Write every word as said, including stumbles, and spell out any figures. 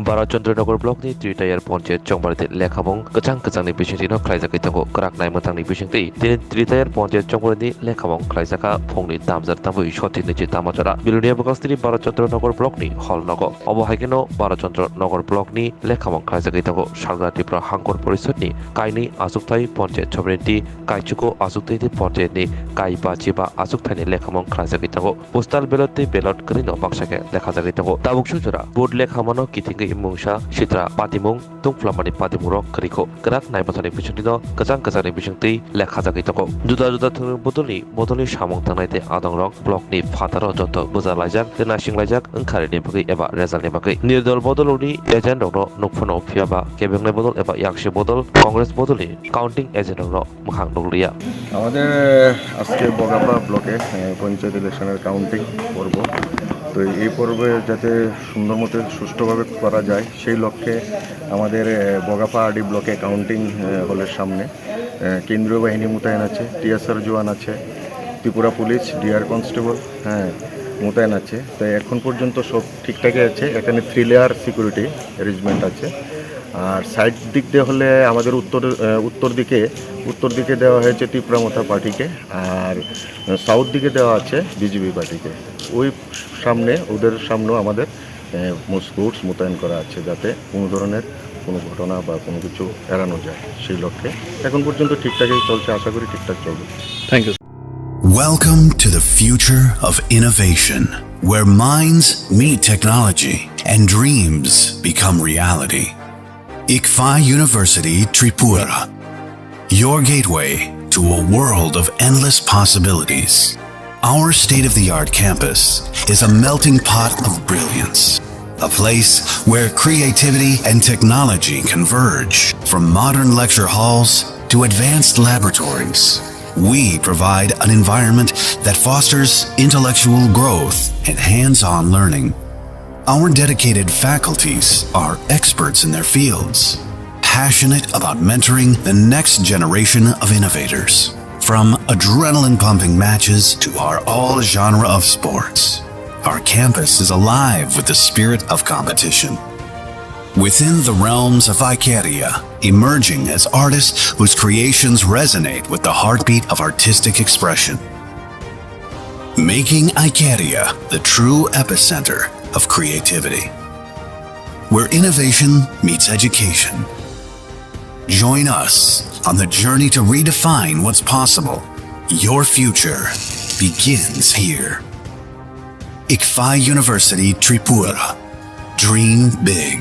Bharat Chandra Nagar block ni Tritayar Panchayat chongbariti lekhamung kwchang kwchangni bisingtwino khlaijagwi tongo. Kwrak naimwthangni bisingtwi tini Tritayar Panchayat chongbarini lekhamung khlaijakha phungni tamjak tambui sothik niji tamajora Bilonia Bwkhaksnini Bharat Chandra Nagar block ni hall nogo. Obo hai kheno Bharat Chandra Nagar block ni lekhamung khlaijagwi tongo Salra Tripura Hangkor Porishad ni kainwi achukthai Panchayat Sominiti, kaichugo achukthai tei Panchayat ni kai ba chiba achukthai ni lekhamung khlaijagwi tongo. Postal ballot tei ballot kwrwino baksa khe lekhajagwi tongo. Tabuk sujora vote lekhamano kitingwi mungsa sitra patimung tungphlamani patimungrok kwrwikho. Kwrak naimwthangni bisingtwino kwchang kwchangni bisingtwi lekhajagwi tongo. Juda juda thwngni bodolni, bodolni samung tangnai tei adongrok blockni phataro joto bwchalaijak tei naisinglaijak wngkha rwni bagwi eba resultni bagwi. Nirdol bodolni agent rokno nukphano phiya ba kebengni bodol eba yaksi bodol Congress bodolni counting agent rokno mwkhang nukliya. আমাদের আজকে বগাপা ব্লকে, এ, পঞ্চায়েত ইলেকশনের কাউন্টিং পর্ব। তো এই পর্বে যাতে সুন্দর মতো সুষ্ঠুভাবে করা যায়, সেই লক্ষ্যে আমাদের, এ, বগাপা আরডি ব্লকে কাউন্টিং, এ, হলের সামনে, এ, কেন্দ্রীয় বাহিনী মোতায়েন আছে, টিএসআর জওয়ান আছে, ত্রিপুরা পুলিশ, ডিআর কনস্টেবল, হ্যাঁ, মোতায়েন আছে। তো এখন পর্যন্ত সব ঠিকঠাকই আছে। এখানে থ্রি লেয়ার সিকিউরিটি অ্যারেঞ্জমেন্ট আছে। আর সাইড দিক দিয়ে হলে আমাদের উত্তর, আহ, উত্তর দিকে, উত্তর দিকে দেওয়া হয়েছে ত্রিপুরা মথা পার্টিকে, আর সাউথ দিকে দেওয়া আছে বিজেপি পার্টিকে। ওই সামনে, ওদের সামনেও আমাদের, আহ, স্কোর্টস মোতায়েন করা আছে, যাতে কোনো ধরনের কোনো ঘটনা বা কোনো কিছু এড়ানো যায়, সেই লক্ষ্যে। এখন পর্যন্ত ঠিকঠাকই চলছে, আশা করি ঠিকঠাক চলবে। Thank you. Welcome to the future of innovation, where minds meet technology and dreams become reality. Ikfa University Tripura, your gateway to a world of endless possibilities. Our state of the art campus is a melting pot of brilliance, a place where creativity and technology converge. From modern lecture halls to advanced laboratories, we provide an environment that fosters intellectual growth and hands on learning. Our dedicated faculties are experts in their fields, passionate about mentoring the next generation of innovators. From adrenaline pumping matches to our all genre of sports, our campus is alive with the spirit of competition. Within the realms of Icaria, emerging as artists whose creations resonate with the heartbeat of artistic expression. Making Icaria the true epicenter of creativity, where innovation meets education. Join us on the journey to redefine what's possible. Your future begins here. Ikfa University Tripura. Dream big.